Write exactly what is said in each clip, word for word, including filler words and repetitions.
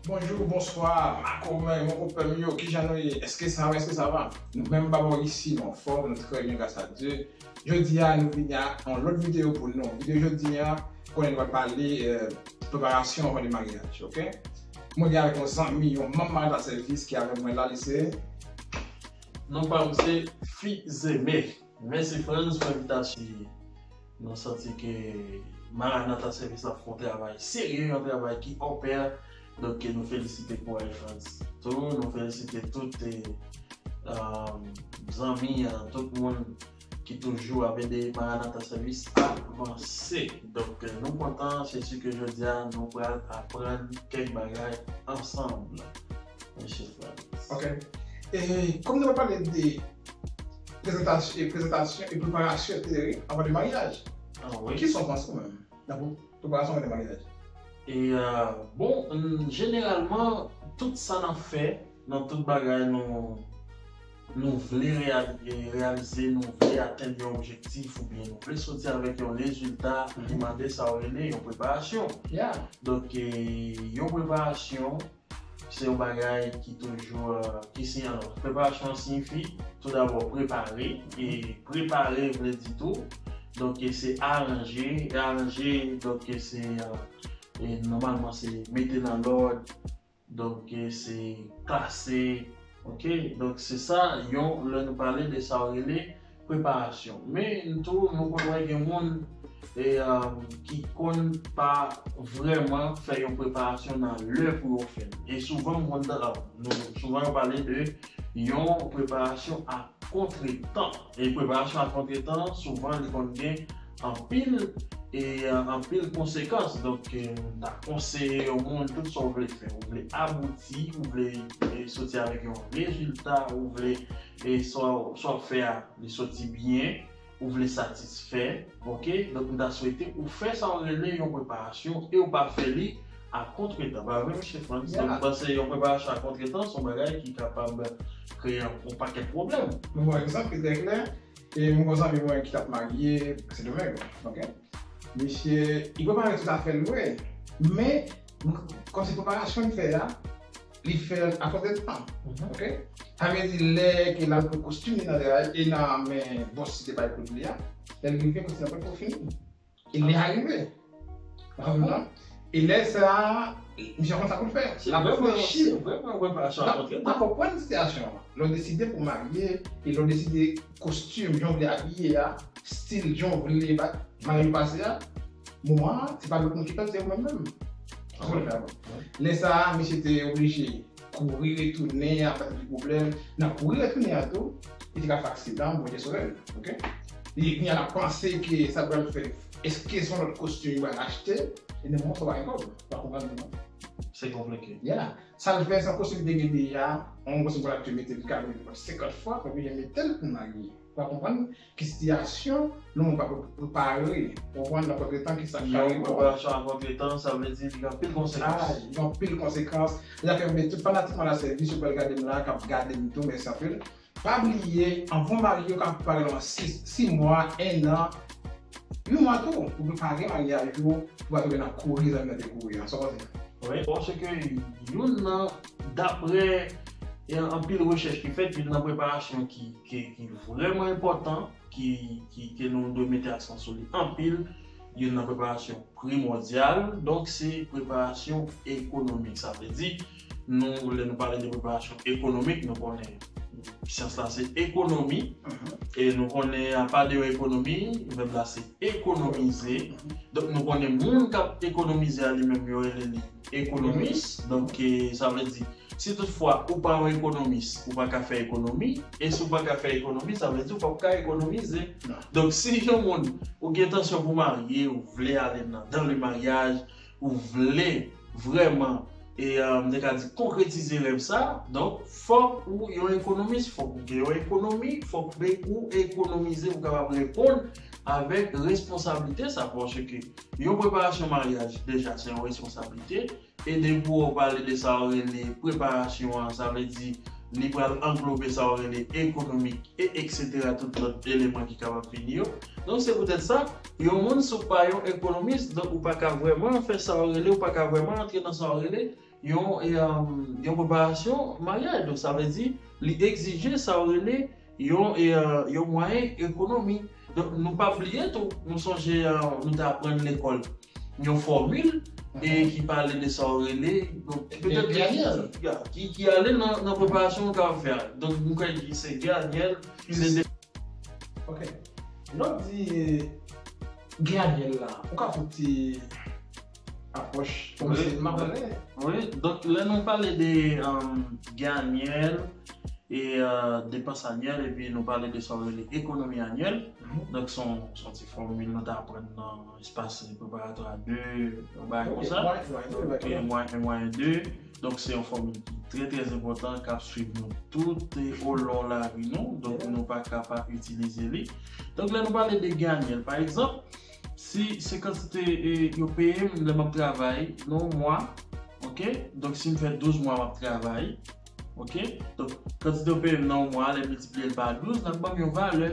Bonjou, bonswa, makomè, mon konpè m yo, kijan nou ye? Èske sa va, èske sa va? Nou menm ba bò isi, nou anfòm, nou trè byen, gras a Dye. Jodi a, nou vini ak yon lòt videyo pou nou. Videyo jodi a, konnen nou pral pale, eh, preparasyon anvan de maryaj, oke? Mwen gen avèk yon zanmi, yon manm Maranatha Service ki avèk mwen la, li se Non pa m se Fizeme. Mèsi Frantz pou envitasyon. Nou santi ke Maranatha Service ap fè yon travay serye, yon travay ki opè. Donk, nou felisite kouraj Frantz tou, nou felisite tout, eh, um, zanmi, eh, tout moun ki toujou ap ede Maranatha Service avanse. Donk, eh, nou kontan, se si ke jodi a nou pral aprann kèk bagay ansanm, mesye Frantz. Ok. E kòm nou pral pale de prezantasyon, e prezantasyon e preparasyon, etsetera, anvan de maryaj. Ah wi. Kisa w panse ou menm nan pre-, preparasyon anvan de maryaj? E, euh, bon, n-, jeneralman, tout sa n ap fè, nan tout bagay nou, nou vle reali-, e, reyalize, nou vle atenn yon objektif oubyen nou vle soti avèk yon rezilta, li mande sa w rele yon preparasyon. Yeah. Donk, e, yon preparasyon, se yon bagay ki toujou, euh, ki si-, alò, preparasyon an siyifi, tou dabò, prepare. E prepare vle di tou, donk, e se aranje. E aranje, donk, e se, euh, e nòmalman, se mete nan lòd, donk, e se klase, ok? Donk, se sa, yon, lè nou pale de sa w rele preparasyon. Men, n tou, nou konn wè gen moun, e, um, ki konn pa vrèman fè yon preparasyon nan lè pou yo fè l. E souvan, m konn tande, nou, souvan yo pale de yon preparasyon a kontretan. E preparasyon a kontretan, souvan, li konn gen anpil, e, euh, anpil konsekans. Donk, e, m ta konseye yon moun, tout sa w vle fè, ou vle abouti, ou vle, e, soti avèk yon rezilta, ou vle, e, sa w, sa w fè a, li soti byen, ou vle satisfè, ok? Donk, m ta swete ou fè sa w rele yon preparasyon e ou pa fè li a kontretan. Pa vre, mesye Frantz? Donk, m panse yon preparasyon a kontretan, se yon bagay ki kapab kreye yon, yon pakèt pwoblèm. Mwen bon egzanp ki trè klè, e mwen gon zanmi mwen ki t ap marye Sendomeng, ok? Misye, li prepare tout afè l vre, men, kòmsi preparasyon l fè a, li fè l a kontretan, ok? Sa vle di, lè ke l al pran kostim li nan, e nan men bòs ki te bay kout li a, lè l rive, kostim nan poko fini. E lè a rive. Ou konprann? E lè sa a, misye konn sa pou l fè. L ap reflechi. Se vrèman, se vrèman yon preparasyon a kontretan. L ap konprann sitiyasyon an. Lè w deside pou w marye, e lè w deside kostim, jan w vle abiye a, stil, jan w vle ba-, marye pase a, moman an, se pa lòt moun ki fè l, se ou menm menm. Ou konprann? Lè sa a, misye te oblije kouri retounen, ap fè tout pwoblèm. Nan kouri retounen an tou, li te ka fè aksidan, Bondye sove l, ok? Li, kounye a, l ap panse ke sa pral fè, èske se yon lòt kostim li pral achte? E nan moman sa, w pa gen kòb. W pa konprann, non? Se konplike. Yeah. Sa l fè, se yon kostim li te gen deja, yon kostim pou l achte, mete l ka vin senkant fwa, epi li mete l pou marye. W pa konprann? Ki sitiyasyon nou pa prepare, ou konprann, nan kontretan ki sa k ka rive. Yon preparasyon a kontretan, sa vle di li gen anpil konsekans. Ah, li gen anpil konsekans. Sa fè m tout fanatik Maranatha Service yo pral gade m la, k ap gade m tou, mèsi anpil. Pa bliye, anvan w marye, w ka prepare l nan sis, sis mwa, en an, uit mwa tou, pou prepare maryaj ou, pou pa tonbe nan kouri zanmi nan te kouri an. Sa w panse? Wi, paske youn nan, daprè, e, anpil rechèch ki fèt, youn nan preparasyon ki, ki, ki vrèman enpòtan, ki, ki, ke nou dwe mete aksan sou li anpil, youn nan preparasyon primòdyal, donk se preparasyon ekonomik. Sa vle di, nou, lè nou pale de preparasyon ekonomik, nou konnen syans la se ekonomi, e nou konnen apa de yon ekonomi, vèb la se ekonomize. Donk, nou konnen moun k ap ekonomize a li menm, yo rele li ekonomis. Donk, e, sa vle di, si toutfwa ou pa yon ekonomis, ou pa ka fè ekonomi, e si w pa ka fè ekonomi, sa vle di ou p ap ka ekonomize. Donk, si yon moun, ou gen entansyon pou marye, ou vle ale nan, dans le mariage, ou vle vrèman, e, euh, m te ka di konkretize rèv sa, donk, fòk ou yon ekonomis, fòk ou gen yon ekonomi, fòk ou ekonomize pou kapab reponn avèk responsablite sa, paske yon preparasyon maryaj, deja, se yon responsablite, e depi w pale de sa w rele preparasyon an, sa vle di li pral anglobe sa w rele ekonomik, e etsetera, tout lòt eleman ki kapab vini yo. Donk, se poutèt sa, yon moun, si w pa yon ekonomis, donk ou pa ka vrèman fè sa w rele, ou pa ka vrèman antre nan sa w rele yon, e, um, yon preparasyon maryaj. Donk, sa vle di, li egzije sa yo rele yon, e, uh, yon mwayen ekonomi. Donk, nou pa bliye tou, nou sonje, uh, nou te aprann lekòl yon fòmil e ki pale de sa yo rele, donk, petèt ki, ki, ki ale nan, nan preparasyon nou ka fè a. Donk, nou kwè ki se gen anyèl, se de. Ok. Lè w di gen anyèl la, ou ka fè yon ti apwòch kòmsi m ap wè. Wi, donk lè nou pale de, um, gen anyèl e, uh, depans anyèl, epi nou pale de sa w rele ekonomi anyèl. Donk se yon, se yon ti fòmil nou te aprann nan espas preparatwa de, yon bagay konsa. Ok, mwayen de. Donk se yon fòmil ki trè, trè enpòtan, k ap swiv nou tout, e, olon lavi nou. Donk nou pa ka pa itilize li. Donk lè nou pale de gen anyèl, pa egzanp, si se kantite, e, yo peye m lè m ap travay nan yon mwa, ok? Donk si m fè douz mwa m ap travay, ok? Donk kantite yo peye m nan yon mwa, lè m miltipliye l pa douz, l ap ban m yon valè.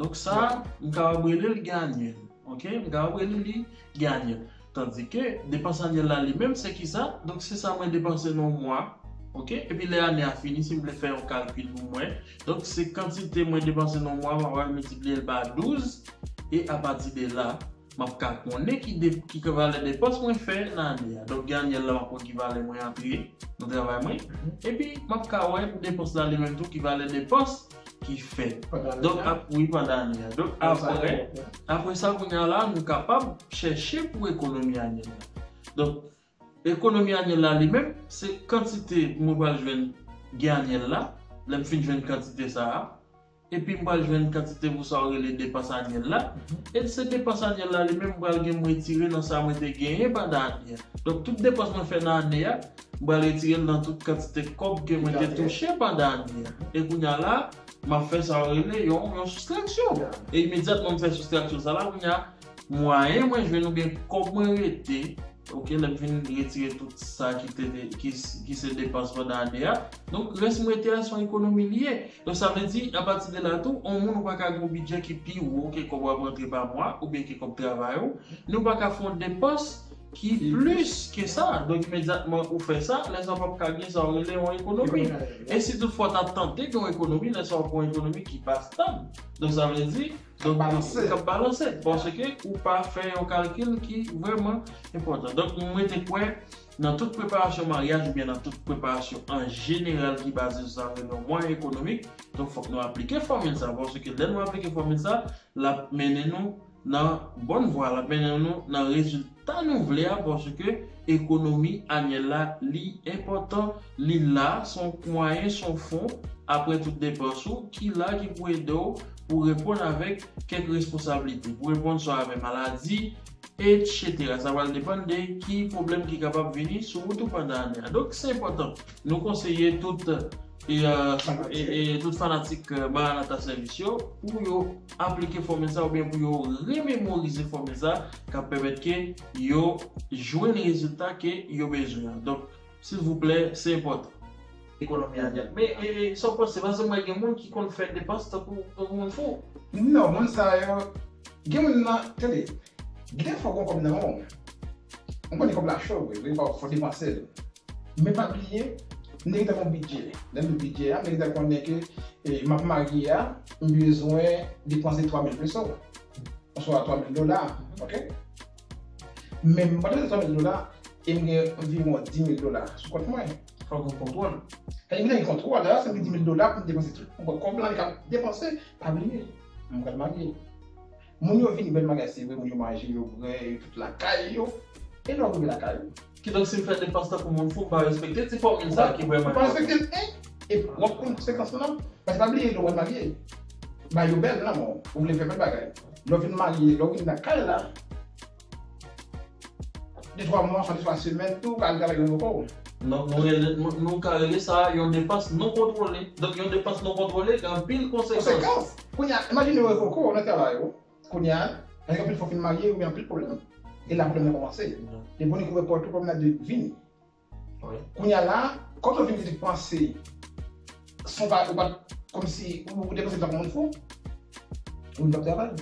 Donk sa, m kapab rele l gen anyèl, ok? M kapab rele li gen anyèl. Tandike depans anyèl la li menm, se kisa? Donk se sa mwen depanse nan yon mwa, ok? Epi lè ane a fini, si m vle fè yon kalkil pou mwen, donk se kantite mwen depanse nan yon mwa, m ap al miltipliye l pa douz, e apati de la, m ap ka konnen ki de, ki valè depans mwen fè nan ane a. Donk gen anyèl la, m ap wè ki valè mwen antre nan travay mwen. Epi m ap ka wè pou depans la li menm tou ki valè depans ki fèt. Donk, ap, wi, pandan ane a. Donk apre, apre sa, kounye a la, nou kapab chèche pou ekonomi anyèl la. Donk ekonomi anyèl la li menm, se kantite mwen pral jwenn gen anyèl la, lè m fin jwenn kantite sa a, epi m pral jwenn kantite pou sa yo rele depans anyèl la. E se depans anyèl la li menm m pral gen m retire nan sa mwen te genyen pandan ane a. Donk tout depans mwen fè nan ane a, m pral retire l nan tout kantite kòb ke mwen te touche pandan ane a. E kounye a la, m ap fè sa yo rele yon, yon soustraksyon. E imedyatman m fè soustraksyon sa la, kounye a, mwayen mwen jwenn oubyen kòb mwen rete, ok, lè m fin retire tout sa ki te, ki, ki se depans pandan ane a. Donk rès mwen rete a se yon ekonomi li ye. Donk sa vle di, apati de la tou, yon moun ou pa ka gen yon bidjè ki pi wo ke kòb w ap rantre pa mwa, oubyen ke kòb travay ou, nou pa ka fè yon depans ki plis ke sa. Donk imedyatman ou fè sa, lè sa w p ap ka gen sa w rele yon ekonomi. E si toutfwa w ta tante gen yon ekonomi, lè sa w ap gen yon ekonomi ki pa stab. Donk sa vle di, donk, k ap balanse, paske ou pa fè yon kalkil ki vrèman enpòtan. Donk mwen te kwè nan tout preparasyon maryaj oubyen nan tout preparasyon an jeneral ki baze sou sa yo rele yon mwayen ekonomik, donk fòk nou aplike fòmil sa, paske lè nou aplike fòmil sa, l ap mennen nou nan bòn vwa, l ap mennen nou nan rezilta nou vle a, paske ekonomi anyèl la li enpòtan, li la, se yon mwayen, se yon fon, apre tout depans ou, ki la, ki pou ede w pou reponn avèk kèk responsablite, pou reponn swa avè maladi, etsetera. Sa pral depann de ki pwoblèm ki kapab vini sou wout ou pandan ane a. Donk, se enpòtan. Nou konseye tout, e, e, e, e tout fanatik, e, Maranatha Sèvis yo pou yo aplike fòmil sa oubyen pou yo rememorize fòmil sa k ap pèmèt ke yo jwenn rezilta ke yo bezwen an. Donk, silvouplè, se enpòtan. Ekonomi anyèl. Men, e, e, sa w panse? Paske mwen gen moun ki konn fè depans tankou, tankou moun fou. Non, moun sa yo, gen moun nan, tande, gen fwa w gen kòb nan men w. Ou konnen kòb la cho vre, vre, fò, fò depanse l. Men pa bliye, m te gentan gen yon bidjè. Lè m di bidjè a, m te gentan konnen ke, e, m ap marye a, m bezwen depanse twa mil peso. Oswa twa mil dola, ok? Men m pa depanse twa mil dola, e m gen anviwon dis mil dola sou kont mwen. Fòk gen kontwòl. Fòk gen kontwòl, dayè, si m gen dis mil dola pou m depanse tout. Bon, kòb la, li ka depanse, pa bliye. M pral marye. Moun yo vini bèl bagay, se vre, moun yo manje, yo bwè, yo tout lakay yo. E lè w rive lakay ou? Kidonk, si m fè depans tankou moun fou, m pa respekte ti fòmil sa ki vrèman enpòtan. Ou pa respekte l, en? E w ap konn konsekans ou nan. Paske pa bliye, lè w pral marye, bagay yo bèl nan men w. Ou vle fè bèl bagay. Lè w vin marye, lè w vin lakay la, de twa mwa, swa de twa semèn, tou, ou ka al travay nan repo w. Non, nou rele, nou, nou ka rele sa yon depans non kontwole. Donk, yon depans non kontwole gen anpil konsekans. Konsekans! Kounye a, imajine w repo w nan travay ou. Kounye a, gen anpil fwa w fin marye, ou gen anpil pwoblèm. E la pwoblèm nan kòmanse. Depi w kouvè pòt ou, pwoblèm nan vini. Kounye a la, kòm ou vin depanse, san w pa, ou pa, kòmsi ou depanse tankou moun fou, ou vin p ap travay.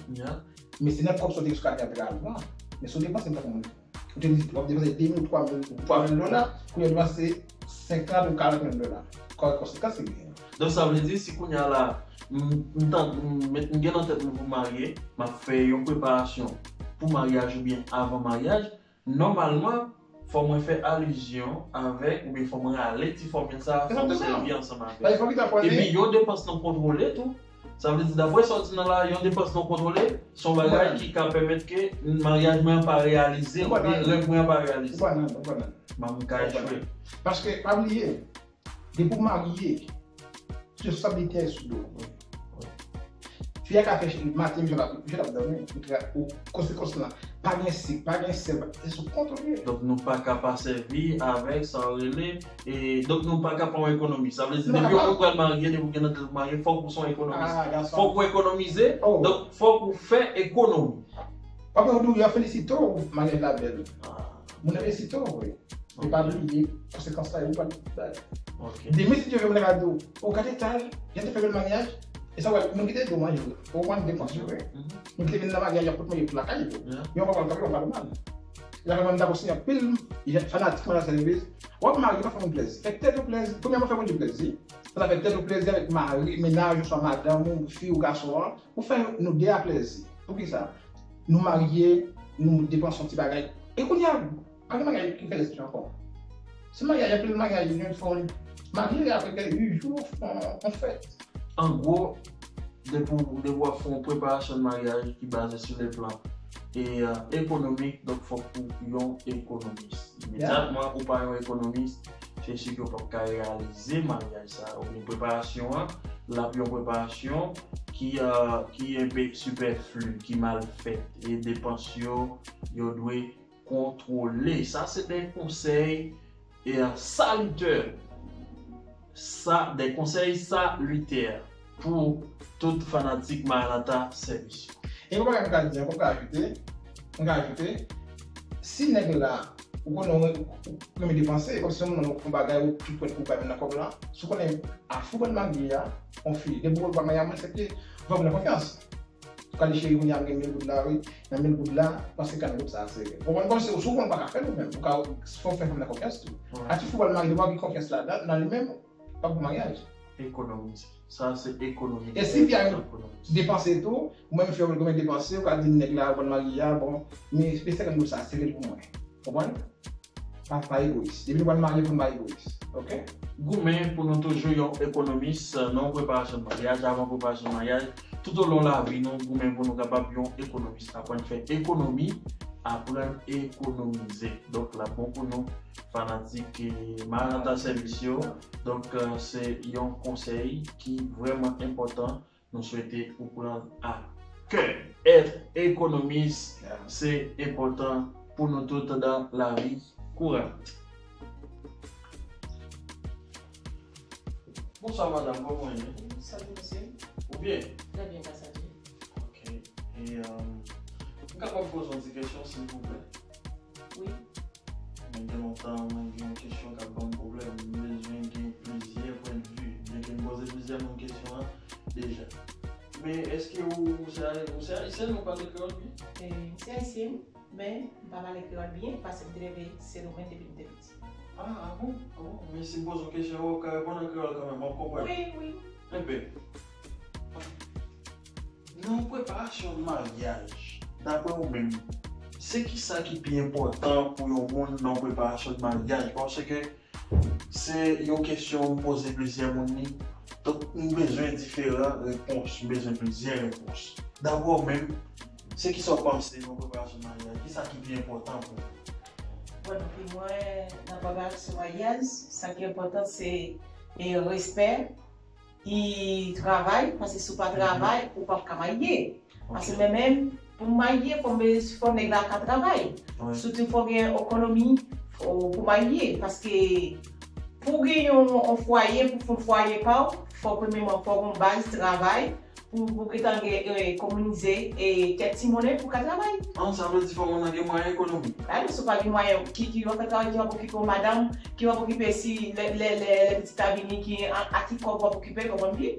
Men se nan kòb sa w te sou kay la travay, men si w depanse tankou moun fou. Ou te di w ap depanse de mil, twa mil, twa mil dola, kounye a w depanse senkant ou karant mil dola. Kòman konsekans li genyen? Donk, sa vle di, si kounye a la, m, m, tan- m, met- m gen nan tèt mwen pou m marye, m ap fè yon preparasyon pou maryaj oubyen avan maryaj, nòmalman, fò mwen fè alizyon avèk, oubyen fò mwen rale ti fòmil sa a, fò mwen sèvi ansanm avèk. Epi yon depans non kontwole tou. Sa vle di, daprè sa w di nan la, yon depans non kontwole, se yon bagay ki ka pèmèt ke maryaj mwen an pa reyalize, oubyen rèv mwen an pa reyalize. Ou pa nan, ou pa nan. M ka echwe. Paske, pa bliye, depi w marye, responsablite a sou do w. Fi a ka fè maten, misye ap, misye ap dòmi. Ou konsekans lan, pa gen sik, pa gen sèl, se sou kont ou ye. Donk, nou pa ka pa sèvi avèk sa w rele, e, donk, nou pa ka pa yon ekonomi. Sa vle di, depi w pral marye, depi w gen nan tèt ou marye, fòk ou se yon ekonomis. Fòk ou ekonomize, donk, fòk ou fè ekonomi. Apre, ou di, yo felisite w, maryaj la bèl. Moun nan felisite w, wi. Men pa bliye konsekans la yo pral bay. Demen, si Dye vle, moun nan ka di w, o, gade tal, jan te fè bèl maryaj, e sa w wè, nou kite do manje, ou konn depans yo, wi. Nou kite vin nan maryaj, y ap pot manje pou lakay yo. Yon pa pral kanpe, yon pa pral mal. Lakay mwen, m dakò si anpil fanatik mwen nan sèvis. W ap marye, pa fè moun plèzi. Fè tèt ou plèzi. Premyèman, fè Bondye plèzi. Sa fè tèt ou plèzi avèk mari, mennaj, oswa madanm ou, fi ou gason an. Ou fè nou de a plèzi. Poukisa? Nou marye, nou depanse yon ti bagay. E kounye a, pa gen maryaj ki fè lespri ankò. Se maryaj, anpil maryaj, nou fè yon marye, apre kèk jou, on fèt. An gwo, depi w, depi w ap fè yon preparasyon de maryaj ki baze sou le plan e, euh, ekonomik, donk fòk ou yon ekonomis. Imedyatman, ou pa yon ekonomis, se si ke w p ap ka reyalize maryaj sa a, oubyen preparasyon an, l ap yon preparasyon ki, euh, ki enpe sipèfli, ki mal fèt, e depans yo, yo dwe kontwole. Sa se de konsèy e, euh, salitè. Sa, de konsèy salitè pou tout fanatik Maranatha Sèvis yo. E yon bagay m ka di ankò, m ka ajoute, m ka ajoute, si nèg la, ou konnen ou, ou renmen depanse, kòm si yon moun nan yon bagay ou tou prèt pou bay moun nan kòb la, si w konnen afou bann marye a, yon fi, depi w pral marye a, mwen aksepte, fè moun nan konfyans. Ou ka di, cheri, kounye a m gen mil goud la, wi, nan mil goud la, panse ka mil goud sa a sere. Ou konprann, kòm si ou, si ou konn ou pa ka fè l ou menm, ou ka, fò w fè fanm nan konfyans tou. Wi. Ati fou pral marye, ou pa gen konfyans ladan, nan li menm, pa pou maryaj. Ekonomize. Sa se ekonomi. E si fi a depanse tou, ou menm fi a ou konbyen depanse, ou ka di nèg la, ou konn marye a, bon, men, men senkant goud sa a sere l pou mwen. Konprann? Pa, pa egoyis. Depi nou pral marye, fò n pa egoyis. Oke? Goumen pou nou toujou yon ekonomis nan preparasyon maryaj, avan preparasyon maryaj, toutolon lavi nou, goumen pou nou kapab yon ekonomis. Aprann fè ekonomi, aprann ekonomize. Donk, l ap bon pou nou, fanatik, eh, Maranatha Sèvis yo. Donk, eh, se yon konsèy ki vrèman enpòtan. Nou swete ou pran a kè. Èt ekonomis, se enpòtan pou nou tout dan lavi kourant. Bonswa, madanm, kòman w ye? Salut, monsieur. Ou byen? Très bien, grâce à Dieu. Ok. E, euh, m kapab poze yon ti kesyon, silvouplè? Wi. Mwen gen lontan, mwen gen yon kesyon k ap ban m pwoblèm. M bezwen gen plizyè pwennvi. Byenke m poze plizyè moun kesyon an deja. Men èske ou, ou se, ou se ayisyèn, ou pale kreyòl byen? E, m se ayisyèn, men m pa pale kreyòl byen, paske m te leve Sendomeng depi m te piti. Ah, ah bon? Ah bon? Men si m poze w kesyon, w ap ka reponn an kreyòl kanmenm, w ap konprann? Wi, wi. Enben, nan preparasyon maryaj, daprè w menm, se kisa ki pi enpòtan pou yon moun nan preparasyon maryaj? Paske se yon kesyon m poze plizyè moun li. Donk, m bezwen diferan repons, m bezwen plizyè repons. Dabò menm, se kisa w panse nan preparasyon maryaj? Kisa ki pi enpòtan pou ou? Bon, pou mwen, nan preparasyon maryaj, sa ki enpòtan, se, e, respè, e travay, paske si w pa travay, ou p ap ka marye. Paske mwen menm, pou m marye, fò m, fò nèg la ka travay. Sitou fò gen ekonomi, fò, pou marye. Paske pou w gen yon, yon fwaye, pou fon fwaye pa w, fò premyèman, fò w gen yon baz travay, pou, pou w gentan gen, e, ekonomize, e, kèk ti monnen pou w ka travay. An, sa vle di fò moun nan gen mwayen ekonomi. Gade, si w pa gen mwayen, ki, ki w ap fè travay, ki w ap okipe w madanm, ki w ap okipe si lè, lè, lè, lè pitit la vini, ki, a, a ki kòb w ap okipe l, konprann byen?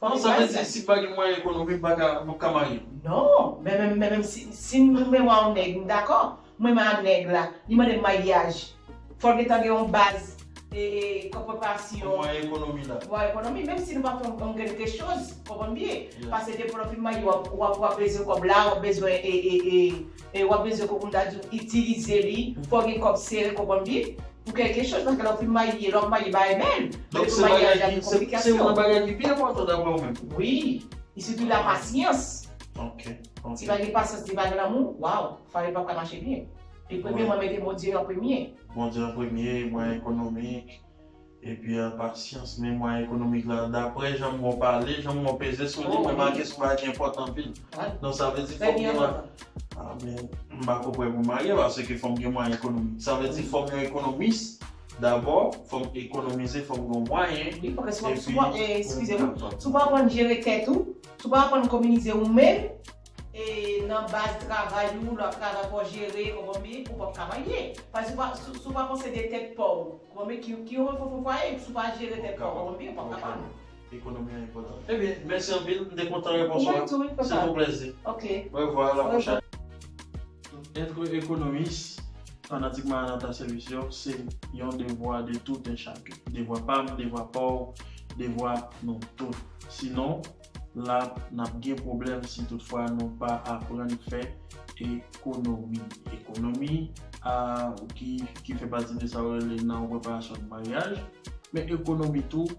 Fò gen baz sa. Non, sa vle di si m pa gen mwayen ekonomi, m pa ka, m p ap ka marye. Non, men, men, men, menm si, si m renmen yon nèg, m dakò. Mwen, mwen a nèg la, li mande m maryaj. Fò l gentan gen yon baz, e, e, kòb preparasyon. Mwen ekonomi la. Mwen ekonomi, menm si nou pa fè yon, yon grenn kekchoz, konprann byen. Paske depi lè w fin marye, w ap, w ap, w ap bezwen kòb la, w ap bezwen, e, e, e, e, w ap bezwen, kòm m ta di w, itilize li. Fò w gen kòb sere, konprann byen. Pou kekchoz, paske lè w fin marye, lè w ap marye, bagay bèl. Donk, se bagay ki, se, se yon bagay ki pi enpòtan dapre w menm. Wi, e sitou la pasyans. Ok, ok. Si pa gen pasyans, si pa gen lanmou, waw, fanmi p ap ka mache byen. E premye, mwen mete Bondye an premye. Bondye an premye, mwen ekonomik, epi a pasyans, men mwen ekonomik la, dapre jan mwen pale, jan mwen peze sou li, mwen make sou bagay ki enpòtan anpil. Donk, sa vle di fòk mwen, a, men, m pa ko prè pou marye, paske fòk gen mwayen ekonomik. Sa vle di fòk yon ekonomis, dabò, fòk ekonomize, fòk gen mwayen. Wi, paske si w pa, si w pa, eh, eskize m, si w pa aprann jere tèt ou, si w pa aprann kominize ou menm, e nan baz travay ou, lè w ap travay fò w jere, konprann byen, ou p ap ka marye. Paske si w pa, si, si w pa panse de tèt pa w, konprann byen, ki, ki yon fò fò fwaye, si w pa jere tèt pa w, konprann byen, ou p ap ka marye. Ekonomi an enpòtan. Ebyen, mèsi anpil, m te kontan repons ou an. Mwen tou, wi, papa. Se yon plezi. Ok. Orevwa, a la pwochèn. Être économiste, fanatik Maranatha Sèvis yo, se yon devwa de tout un chacun. Devwa pa m, devwa pa w, devwa nou tout. Sinon, la, n ap gen pwoblèm si toutfwa nou pa aprann fè ekonomi. Ekonomi, a, ki, ki fè pati de sa yo rele nan preparasyon de maryaj, men ekonomi tou,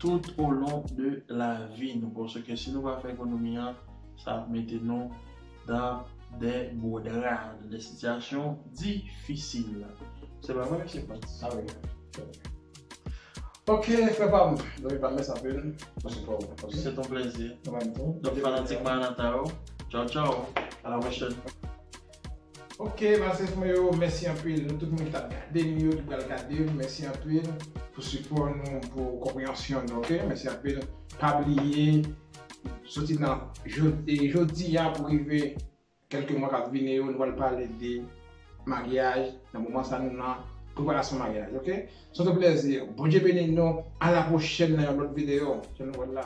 tout au long de la vie nou. Paske si nou pa fè ekonomi an, sa ap mete nou dans des beaux draps, dans des situations difficiles. Se pa vre, mesye Frantz? Ah wi. Ok, frè pa m, zanmi pa m, mèsi anpil pou sipò w, ok? Se ton plezi. Ou menm tou. Donk, fanatik Maranatha yo, tchaw, tchaw. A la pwochèn. Ok, masenf mwen yo, mèsi anpil. Nou tout moun ki t ap gade m yo, ki pral gade m, mèsi anpil pou sipò nou, pou konpreyansyon nou, ok? Mèsi anpil. Pa bliye, soti nan jodi, jodi a pou rive kèlke mwa k ap vini yo, nou pral pale de maryaj, nan moman sa nou nan preparasyon maryaj, ok? Se yon plezi. Bondye beni nou. A la pwochèn nan yon lòt videyo. Se nou wè la.